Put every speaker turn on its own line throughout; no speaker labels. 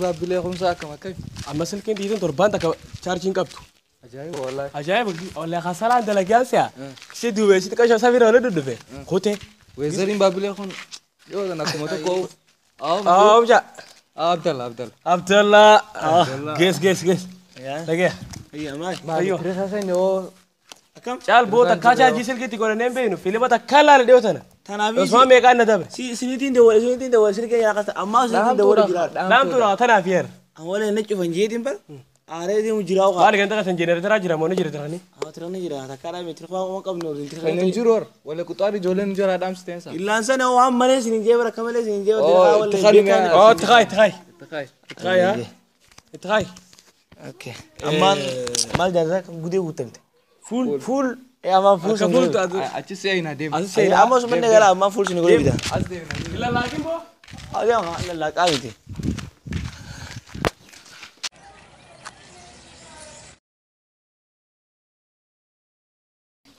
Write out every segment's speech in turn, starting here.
Baabbilee kumsaa akkam akkami?
Amma silkiin dhiituun torbaan takka chaarjiin qabdu.
Ajaa'iba wallaahi.
Ajaa'iba wallaahi kasalaan dalagaan si'a. Ishee duubeessitti qasha safira wali duddufe. Kute.
Weezariin baabbilee kun yoo tan akkuma tokko.
Abja.
Abdalla Abdalla.
Abdalla. Gees gees gees. Dhagee.
Ayyo.
Caal boo takkaa chaarjii silkiitti godhannee hin beeknu. Filipa takkaa laala dhiyoo tana.
Tanaaf
Osmaan meeqaan na dabre.
siniitiin dawwale siniitiin dawwale silkee yaa qasta ammaa siniitiin dawwale jira.
Dhaamtuudha tanaaf yeer.
Awwalee na cufan jeetiin bar aaree deemu jiraa ogaa.
Maali ganda kasan jenereetaraa jira moo ni jira tiranii?
Tirani jira takkaa dhaabee tirfaa waan qabnu waliin
Kan hin jiru hor. Wala quxaari ijoolleen jala dhaamsiteen sa.
Illaan sana waan malee sinin jee bara akka malee sinin jee
Oh, itti
bara
Oh, itti kaayi.
Itti
Itti haa. Itti kaayi.
Okay. Ammaan maal jaarsaa gudee guutamte. Fuul fuul ammaan fuul
Akka
sun
fuul
godhe.
Achi seena deema.
Asi seena.
Amma osuma inni gara ammaan fuul sun godhe bita.
As deemna.
Lallaakin boo.
Adeema lallaaqaa miti.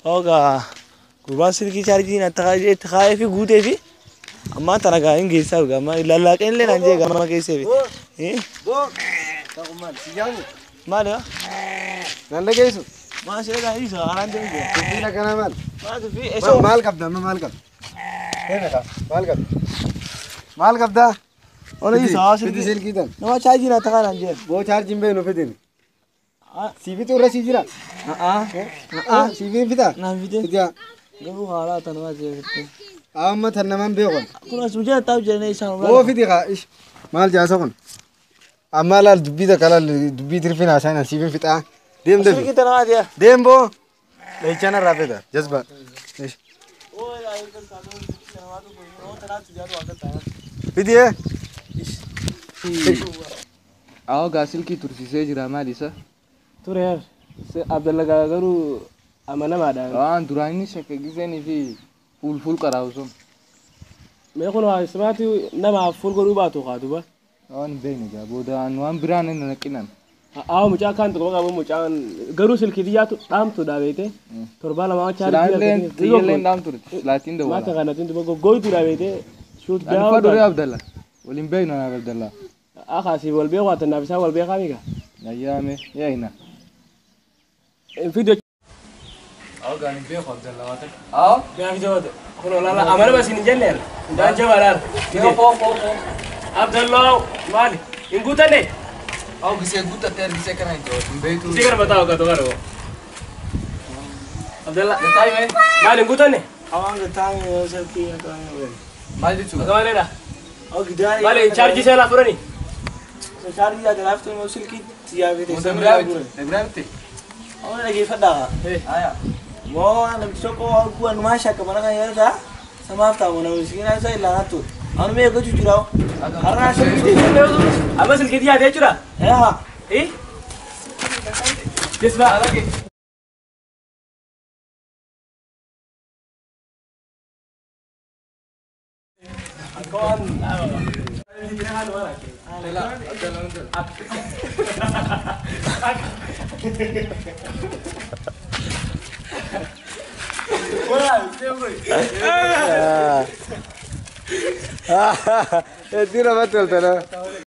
Ogaa gurbaan silkii chaarjii itti kaayee fi guutee fi ammaan tana gaa hin geessaa dhugaa amma lallaaqeen illee naan jee gama geessee fi. Maali haa?
Nan dhageessu.
Maal si dhagaa isa karaan deemu jira.
Dubbiin akkanaa maal?
Maal dubbii eessa
Maal qabda amma maal qabda? Maal qabda? Maal qabdaa?
Ola isa haa
Fidi
silkii.
silkii tan.
Nama chaarjii naa takaa naan jee.
Boo chaarjiin beenu fidin. Siifitu irra sii jira. Siifiin fitaa?
Naan fide.
Fidaa.
Garuu haaraa tanumaa jee fitte.
Amma tan naman beekon.
Kun asuma jala taa'u jiranii isaan
Boo fidi kaa ish. Maal jaasa kun? Amma laal dubbii takka laal dubbii tirfiin haasaan siifiin fixaa. Deem deem.
Silkii tanumaa jee.
Deem boo. Dhahichaan irraa fida. Jazba. Ish. Fidi ee.
Awwa gaa silkii tursiisee jira maal isa?
Ture yeer. Abdalla garuu amanamaadha.
Waan duraan inni shakka giseenii fi fuul fuul qaraa'u sun.
Mee kun waa simaati namaaf fuul godhuu baatu kaa duba.
Waan hin beekne gaa booda waan biraan inni naqqinan.
Haa mucaa kaan tokko qabu mucaan garuu silkii xiyyaatu dhaamtuudha beekte. Torbaa lamaa
Silaalleen xiyyaalleen dhaamtu silaatiin
Maata
dawwala.
kanatiin duba goggooytuudha beekte. Shuut
Ani fa duree Abdalla. Waliin beeknu anaaf Abdalla.
Akaasii wal beeku haa isaa wal beekaa miika.
Ayyaame yaa'ina.
Fidoo.
Awwa gaan hin beeku Abdalla waa takka. Awwa.
Yaa fidoo kun olaanaa amanama isin hin jenneera. Daan jabaadhaan. Abdallaa maali? Hin guutanne?
Awwa gisee guuttattee argisee kana hin jawaatu hin beektu.
Isii gara mataa hoggaa tokko argo. Abdallaa
Taa'ime.
maali hin guutanne?
Awaan gataa silkii akka
Maal jechuudha?
Akka maleedha.
Gidaara.
Maali chaarjii seelaa furani?
Chaarjii yaa galaaftuu immoo silkii xiyyaa fite.
Biraa bitte.
Awwan dhageeffadhaa.
Aya.
Moo namtichi tokko arguu anumaa shakka mana kan yeroo ta'a samaaf taa'u nama miskiinaa isaa ilaalaa ture. Anu mee eeggachuu jira hoo? Har'aa silkii.
Amma silkii xiyyaatee jira?
Yaa.
Eh? Jisba.
Hedduu namatti tolta.